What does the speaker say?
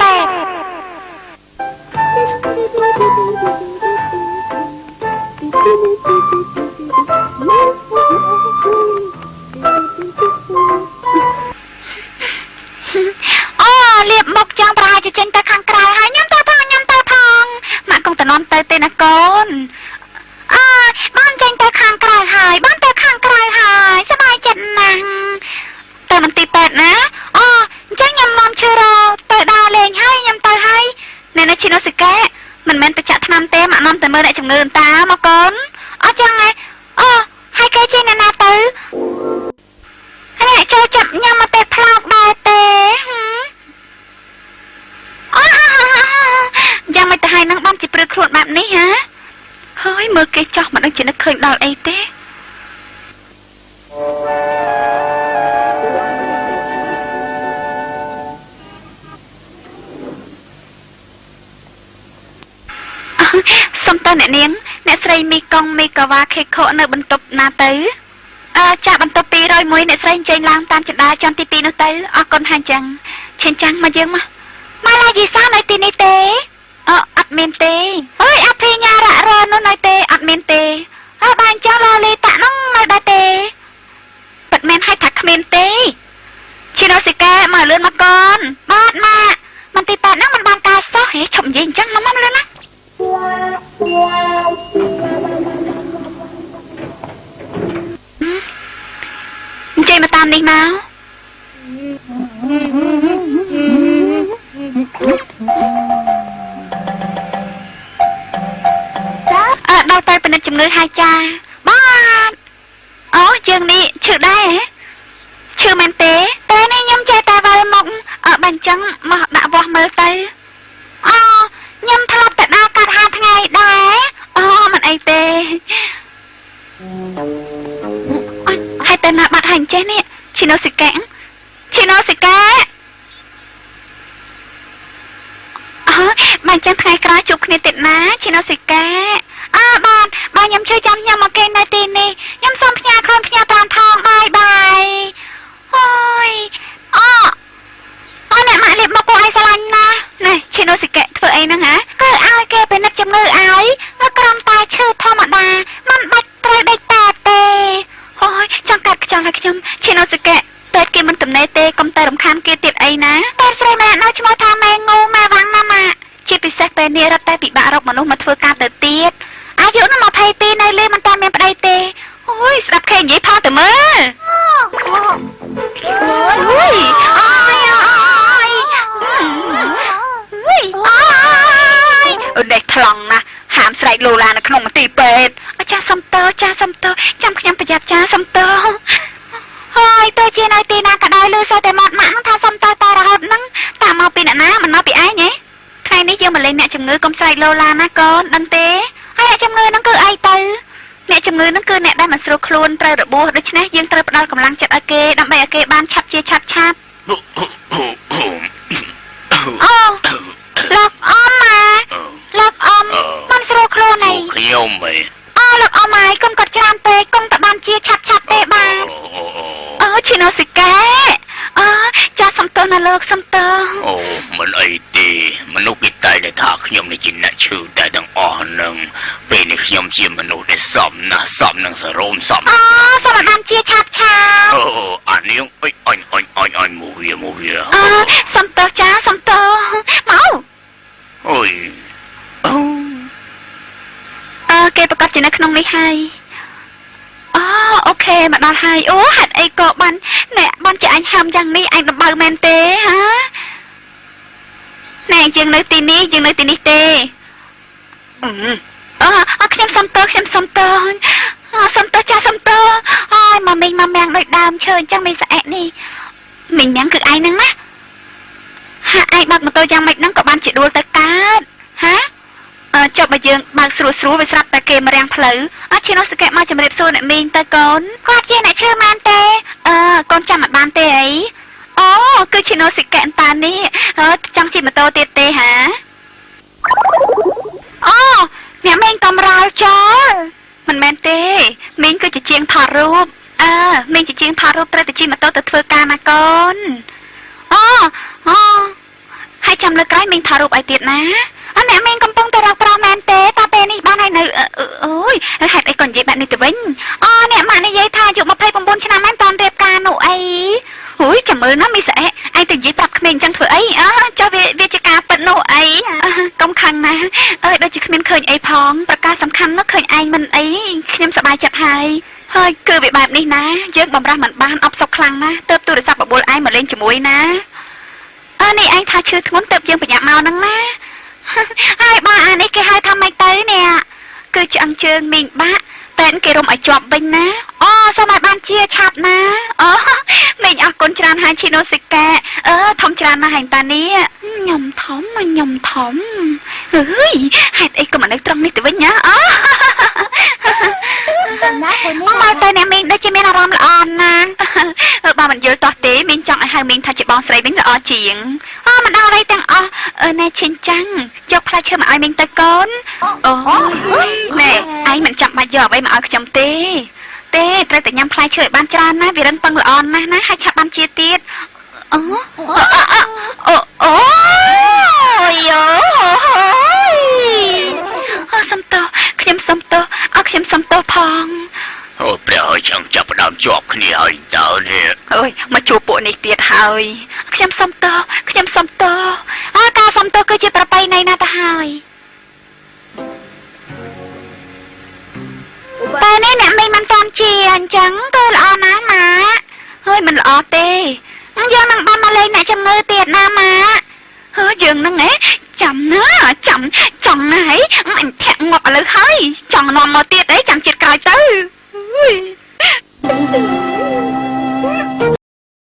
ពេទ្យ អូលៀបមុខចង់ប្រហែលជាចេញទៅខាងក្រៅហើយញ៉ាំទៅផងញ៉ាំទៅផងម៉ាក់កុំតំណទៅទេណាកូនអើបានចេញទៅខាងក្រៅហើយបានទៅខាងក្រៅហើយសប្បាយចិត្តណាស់ទៅមន្ទីរពេទ្យណាអូអញ្ចឹងញ៉ាំមុំឈឺរទៅដើរលេងហើយញ៉ាំទៅហើយណែនៅឈីណូសិកេមិនមែនទៅចាក់ថ្នាំទេម៉ាក់នាំទៅមើលអ្នកជំងឺតាមកកូនអត់ចឹងហ៎អូហើយគេជាអ្នកណាទៅហើយចូលចាប់ញ៉ាំមកទេផ្លោកដែរទេហឹម អូយ៉ាងមិនទៅហើយនឹងបានជាព្រឺខ្លួនបែបនេះហ៎ហើយមើលគេចោះមិនដឹងជានឹកឃើញដល់អីទេសុំតើអ្នកនាងអ្នកស្រីមីកុងមីកាវ៉ាខេខូនៅបន្ទប់ណាទៅអឺចាក់បន្ទប់201អ្នកស្រីអញ្ជើញឡើងតាមចណ្ដាលជាន់ទី2នោះទៅអរគុណហាអញ្ចឹងឈិនចាំងមកយើងមកម៉ាឡាយីសានៅទីនេះទេអឺអត់មានទេអើយអភិញ្ញារៈរនោះនៅទេអត់មានទេអើបើអញ្ចឹងឡលីតាក់នោះនៅដែរទេពិតមែនហើយថាគ្មានទេឈីណូសិកាមកលឿនមកកូនបាទម៉ាក់មន្ទីរពេទ្យហ្នឹងមិនបានការសោះហេឈប់និយាយអញ្ចឹងមកមកលឿនណាអញ្ជើញមកតាមនេះមកអើដល់ទៅពិនិត្យជំងឺហើយចាបាទអូជើងនេះឈឺដែរហ៎ឈឺមែនទេតែនេះខ្ញុំចេះតែវិលមកអើបើអញ្ចឹងមកដាក់វាស់មើលទៅអូខ្ញុំធ្លាប់តែដើរកាត់5ថ្ងៃដែរអូមិនអីទេហើយទៅណាបាត់ហើយអញ្ចេះនេះឈីណូសិកាឈីណូសិកាអើបើអញ្ចឹងថ្ងៃក្រោយជួបគ្នាទៀតណាឈីណូសិកាអើបាទបើខ្ញុំឈឺចាំខ្ញុំមកគេនៅទីនេះខ្ញុំសូមផ្ញើខ្លួនផ្ញើប្រានថងបាយបាយអូយអូអូអ្នកម៉ាក់លៀបមកពួកឯងស្រឡាញ់ណាស់ណែឈីណូសិកាធ្វើអីហ្នឹងហ៎គឺឲ្យគេពិនិត្យជំងឺឲ្យមកក្រំតែឈឺធម្មតាមិនបាច់ត្រូវដេកតែទេអូយចង់កាត់ខ្យល់ឲ្យខ្ញុំឈីណូសិកាពេទ្យគេមិនទំនេរទេកុំតែរំខានគេទៀតអីណាពេទ្យស្រីម្នាក់នោះឈ្មោះថាម៉ែងូម៉ែវ៉ាំងណាម៉ាក់ជាពិសេសពេលនេះរត់តែពិបាករកមនុស្សមកធ្វើការទៅទៀតអាយុនោះ22នៅលើមិនតាន់មានប្តីទេអូយស្ដាប់គេនិយាយផងទៅមើលអូយអូយអូយអូយអូយដេកថ្លង់ណាស់ហាមស្រែកលោឡានៅក្នុងមន្ទីរពេទ្យអាចារ្យសុំតើចាសុំតើចាំខ្ញុំប្រយ័ត្នចាសុំតើហើយទៅជានៅទីណាក៏ដោយលឺសូរតែមាត់ម៉ាក់នឹងថាសុំតើតរហូតហ្នឹងតាមមកពីអ្នកណាមិនមកពីឯងហ៎ថ្ងៃនេះយើងមកលេងអ្នកជំងឺកុំស្រែកលោឡាណាកូនដឹងទេហើយអ្នកជំងឺហ្នឹងគឺអីទៅអ្នកជំងឺហ្នឹងគឺអ្នកដែលមិនស្រួលខ្លួនត្រូវរបួសដូច្នេះយើងត្រូវផ្ដល់កម្លាំងចិត្តឲ្យគេដើម្បីឲ្យគេបានឆាប់ជាឆាប់ឆាប់អូលោកអ៊ំម៉ាលោកអ៊ំមិនស្រួលខ្លួនអី ខ្ញុំហី អូលោកអ៊ំហើយកុំគាត់ច្រើនពេកកុំតែបានជាឆាប់ឆាប់ទេបាទអូឈីណូសិកាអូចាសំទោសណាលោកសំទោស អូមិនអីទេមនុស្សគេតែងតែថាខ្ញុំនេះជាអ្នកឈឺតែទាំងអស់នឹងពេលនេះខ្ញុំជាមនុស្សដែលសមណាស់សមនឹងសរោមសម អូសូមឲ្យបានជាឆាប់ឆាប់ អូអានាងអុយអញអញអញអញមកវាមកវា អូសំទោសចាសំទោសមក អូយអូ អើគេប្រកាសជានៅក្នុងនេះហើយអូអូខេមកដល់ហើយអូហេតុអីក៏បានអ្នកបានជាអញហាមយ៉ាងនេះអញដំបៅមែនទេហ៎ណែយើងនៅទីនេះយើងនៅទីនេះទេអឺខ្ញុំសុំទោសខ្ញុំសុំទោសសុំទោសចាសុំទោសអើយមកមីងមកមាំងដូចដើមឈើអញ្ចឹងមីស្អែកនេះមីងមាំងគឺឯងហ្នឹងណាហាក់ឯងបើកម៉ូតូយ៉ាងម៉េចហ្នឹងក៏បានជាដួលទៅកើតហាអឺចុះបើយើងបើកស្រួលស្រួលវាស្រាប់តែគេមករាំងផ្លូវអត់ឈីណូសកេមកជម្រាបសួរអ្នកមីងទៅកូនគាត់ជាអ្នកឈឺមែនទេអឺកូនចាំមិនបានទេអីអូគឺឈីណូសិកេអន្តានេះចង់ជិះម៉ូតូទៀតទេហាអូអ្នកមីងកំរោលចូលមិនមែនទេមីងគឺជាជាងថតរូបអើមីងជាជាងថតរូបត្រូវតែជិះម៉ូតូទៅធ្វើការណាកូនអូអូហើយចាំ ចាំលើកក្រោយមីងថតរូបឲ្យទៀតណាអអ្នកមីងកំពុងតែរកប្រុសមែនទេតើពេលនេះបានហើយនៅអូយហេតុអីក៏និយាយបែបនេះទៅវិញអូអ្នកម៉ាក់និយាយថាអាយុ29ឆ្នាំមិនតាន់រៀបការនោះអីហួយចាំមើលណាមីស្អែឯងទៅនិយាយប្រាប់ក្មេងអញ្ចឹងធ្វើអីអើចុះវាជាការពិតនោះអីកុំខឹងណាអើយដូចជាគ្មានឃើញអីផងប្រការសំខាន់នោះឃើញឯងមិនអីខ្ញុំសប្បាយចិត្តហើយហើយគឺវាបែបនេះណាយើងបំរាស់មិនបានអបសុកខ្លាំងណាស់ទើបទូរស័ព្ទបបួលឯងមកលេងជាមួយណាអើនេះឯងថាឈឺធ្ងន់ទើបយើងប្រញាប់មកហ្នឹងណាហើយបើអានេះគេហៅថាម៉េចទៅនេះគឺឆ្អឹងជើងមីងបាក់តែនគេរុំឲ្យជាប់វិញណាអូសូមឲ្យបានជាឆាប់ណាអូមីងអរគុណច្រើនហើយឈីណូសិកាអឺធំច្រើនណាស់ហើយតានេះខ្ញុំធំខ្ញុំធំអើយហេតុអីក៏មកនៅត្រង់នេះទៅវិញណាអូមកទៅអ្នកមីងដូចជាមានអារម្មណ៍ល្អណាស់បើមិនយល់តោះទេមីងចង់ឲ្យហៅមីងថាជាបងស្រីវិញល្អជាងអូមិនដល់អីទាំងអស់ណែឈិនចាំងយកផ្លែឈើមកឲ្យមីងទៅកូនអូណែឯងមិនចាំបាច់យកអ្វីមកឲ្យខ្ញុំទេទេត្រូវតែញ៉ាំផ្លែឈើឲ្យបានច្រើនណាវារឹងប៉ឹងល្អណាស់ណាហើយឆាប់បានជាទៀតអូអូអូយោអូសុំទោសខ្ញុំសុំទោសអរខ្ញុំសុំទោសផង អូព្រះអើយឆ្អឹងចាប់ផ្ដើមជាប់គ្នាហើយតើនេះ អើយមកជួបពួកនេះទៀតហើយខ្ញុំសុំទោសខ្ញុំសុំទោសអើការសុំទោសគឺជាប្រពៃណីណាស់ទៅហើយតែនេះអ្នកមីងមិនតាន់ជាអញ្ចឹងគឺល្អណាស់ម៉ាក់ហើយមិនល្អទេយើងនឹងបានមកលេងអ្នកជំងឺទៀតណាម៉ាក់ហើយយើងនឹងហ៎ចាំណាចាំចង់ណាហីអញធាក់ងាប់ឥឡូវហើយចង់នាំមកទៀតអីចាំជាតិក្រោយទៅអើយ